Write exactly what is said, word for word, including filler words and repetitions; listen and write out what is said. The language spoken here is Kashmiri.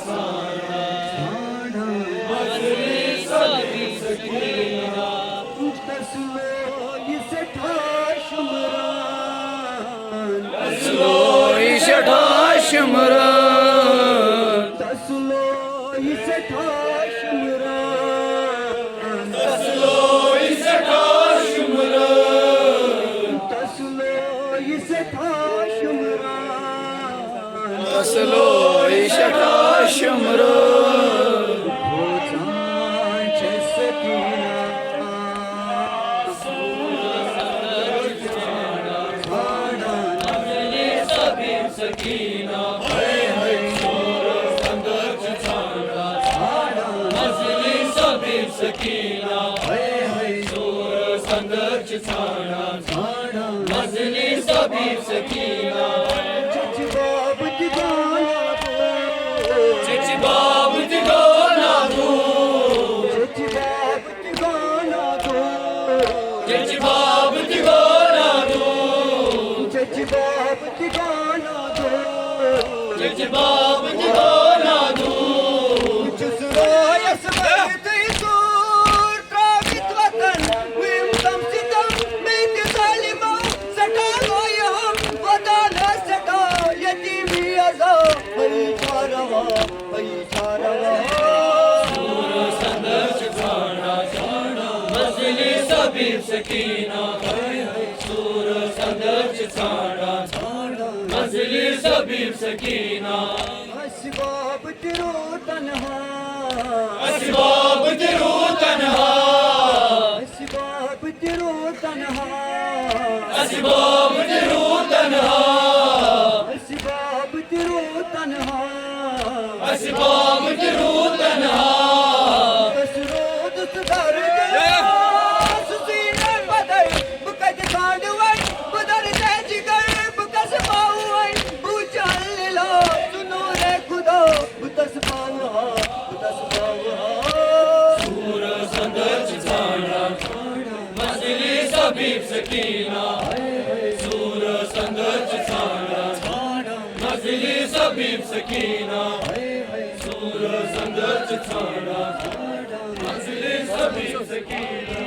ژھانڈان۔ مجلس حبیب سکینہ۔ تسلو یہ سٹھا شمران۔ تسلو یہ سٹھا شمران۔ تسلو یہ سٹھا شمران۔ تسلو یہ سٹھا شمران۔ تسلو یہ سٹھا شمران۔ تسلو یہ سٹھا شمران۔ کھوژان چھِ سکینہ۔ ژھانڈان۔ سکینہ۔ مجلس حبیب سکینہ۔ سورس اندر چھِ ژھانڈان۔ مجلس حبیب سکینہ۔ چچ باب تہِ گانا دو۔ چچ باب تہِ گانا دو۔ چچ باب تہِ گانا دو۔ چچ باب تہِ گانا دو۔ چچ باب تہِ گانا دو۔ چچ باب تہِ گانا دو۔ چھُس رایس بٔرِتھ ژوٗر ترٛٲوِتھ وطن۔ وُیم تم ستم مےٚ تہِ ظالمو سٮ۪ٹھاہ گوٚو یہِ ہم وطن سٮ۪ٹھاہ یتیٖمی عذاب۔ ہے چھا روا، ہے چھا روا۔ سورس اندر چھِ ژھانڈان، ژھانڈان۔ مجلس حبیب سکینہ۔ سورس اندر چھِ ژھانڈان، ژھانڈان۔ مجلس حبیب سکینہ۔ اسباب تہِ روٗد تنہا۔ اسباب تہِ روٗد تنہا۔ اسباب تہِ روٗد تنہا۔ اسباب تہِ روٗد تنہا۔ اسباب تہِ روٗد تنہا۔ اسباب تہِ روٗد تنہا۔ بس روٗد سُہ درد، سُہ سیٖنہٕ بدر۔ بہٕ کتہِ ژھانڈٕ وۄنۍ؟ بہٕ درٕ ژےٚ جگر، بہٕ کس پاوٕ وۄنۍ؟ بہٕ وٕچھٕ لیلا، سُہ نوٗرے خدا۔ بہٕ تس پاوٕ ہا، بہٕ تس پاوٕ ہا۔ سورس اندر چھِ ژھانڈان، مجلس حبیب سکینہ۔ سورس اندر چھِ ژھانڈان، مجلس حبیب سکینہ۔ سورس اندر چھِ ژھانڈان، مجلس حبیب سکینہ۔